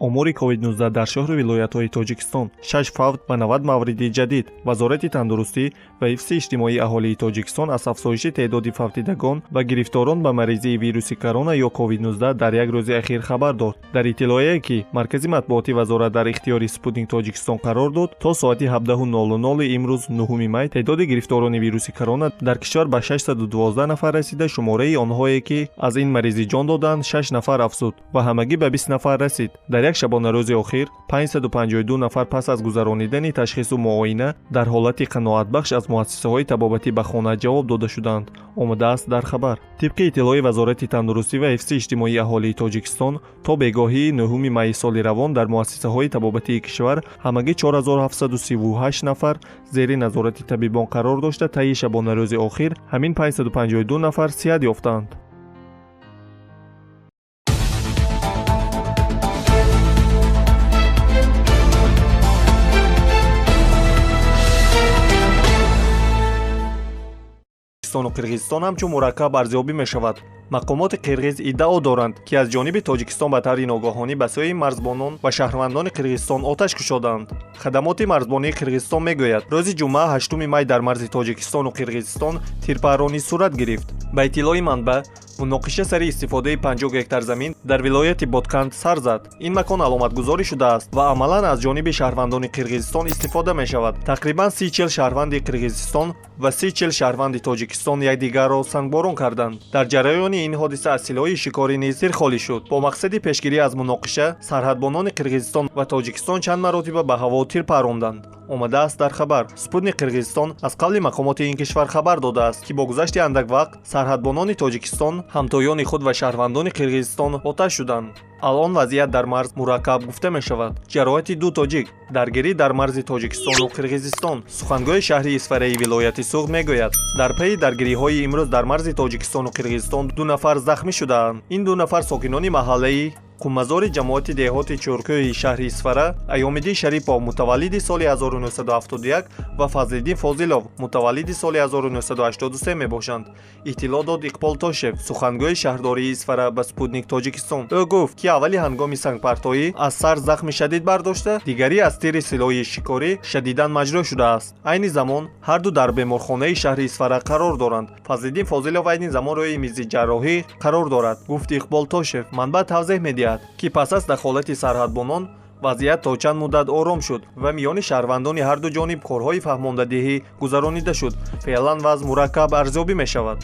Омори COVID-19 дар шаҳру вилоятҳои Тоҷикистон 6 фавт ва 90 мавриди ҷадид. Вазорати тандурустӣ ва ҳифзи иҷтимоии аҳолии Тоҷикистон аз афзоиши теъдоди фавтидагон ва гирифторон ба маризии вируси корона ё COVID-19 дар як рӯзи ахир хабар дод. Дар иттилоие ки маркази матбуоти вазорат дар ихтиёри Спутник Тоҷикистон қарор дод, то соати 17:00 имрӯз 9 май теъдоди гирифторони вируси корона дар кишвар ба 612 нафар расида, шумораи онҳое ки аз ин маризӣ ҷон доданд 6 нафар афзуд ва ҳамагӣ ба 20 нафар расид. Дар як шабонарӯзи охир 552 нафар пас аз гузаронидани ташхису муоина дар ҳолати қаноатбахш аз муассисаҳои табобатӣ ба хона ҷавоб дода шуданд, омадааст дар хабар. Тибқи иттилои Вазорати тандурустӣ ва ҳифзи иҷтимоии аҳолии Тоҷикистон, то бегоҳии 9 майи соли равон дар муассисаҳои табобатии кишвар ҳамагӣ 4738 нафар зери назорати табибон қарор дошта, таи шабонарӯзи охир ҳамин 552 нафар сиҳат ёфтанд. Тоҷикистону Қирғизистон ҳамчун мураккаб арзёбӣ мешавад. Мақомоти қирғиз иддао доранд, ки аз ҷониби Тоҷикистон ба таври ногаҳонӣ ба сӯи марзбонон ва шаҳрвандони Қирғизистон оташ кушоданд. Хадамоти марзбонии Қирғизистон мегӯяд, рӯзи ҷумъа 8 май дар марзи Тоҷикистону Қирғизистон тирпарронӣ сурат гирифт. Ба иттилои манбаъ, муноқиша сари истифодаи 50 гектар замин дар вилояти Ботканд сар зад. Ин макон аломатгузорӣ шудааст ва амалан аз ҷониби шаҳрвандони Қирғизистон истифода мешавад. Тақрибан 30-40 шаҳрванди Қирғизистон ва 30-40 шаҳрванди Тоҷикистон якдигарро сангборон карданд. Дар ҷараёни ин ҳодиса аз силоҳи шикорӣ низ тир холӣ шуд. Бо мақсади пешгирӣ аз муноқиша сарҳадбонони Қирғизистон ва Тоҷикистон чанд маротиба ба ҳаво тир парронданд, омадааст дар хабар. Спутник Қирғизистон аз қавли мақомоти ин кишвар хабар додааст, ки бо гузашти андак вақт сарҳадбонони Тоҷикистон ҳамтоёни худ ва шаҳрвандони Қирғизистон оташ шуданд. Алон вазъият дар марз мураккаб гуфта мешавад. Ҷароҳати ду тоҷик, даргирӣ дар марзи Тоҷикистону Қирғизистон. Сухангӯи шаҳри Исфараи вилояти Суғд мегӯяд, дар пайи даргириҳои имрӯз дар марзи Тоҷикистону Қирғизистон ду нафар захмӣ шудаанд. Ин ду нафар сокинони маҳаллаи Қуммазори ҷамоати деҳоти Чӯркӯи шаҳри Исфара, Аёмиддин Шарипов, мутаваллиди соли 1971 ва Фазлиддин Фозилов, мутаваллиди соли 1983 мебошанд, иттилоъ дод Иқбол Тошев, сухангӯи шаҳрдории Исфара ба Спутник Тоҷикистон. Ӯ гуфт, ки аввали ҳангоми сангпартоӣ аз сар захми шадид бардошта, дигарӣ аз тири силоҳи шикорӣ шадидан маҷрӯҳ шудааст. Айни замон ҳарду дар беморхонаи шаҳри Исфара қарор доранд. Фазлиддин Фозилов айни замон рӯи мизи ҷарроҳӣ қарор дорад, гуфт Иқбол Тошев. Манбаъ тавзеҳ медиҳад, ки пас аз дахолати сарҳадбонон вазъият то чанд муддат ором шуд ва миёни шаҳрвандони ҳарду ҷониб корҳои фаҳмондадиҳӣ гузаронида шуд. Феълан вазъ мураккаб арзёбӣ мешавад.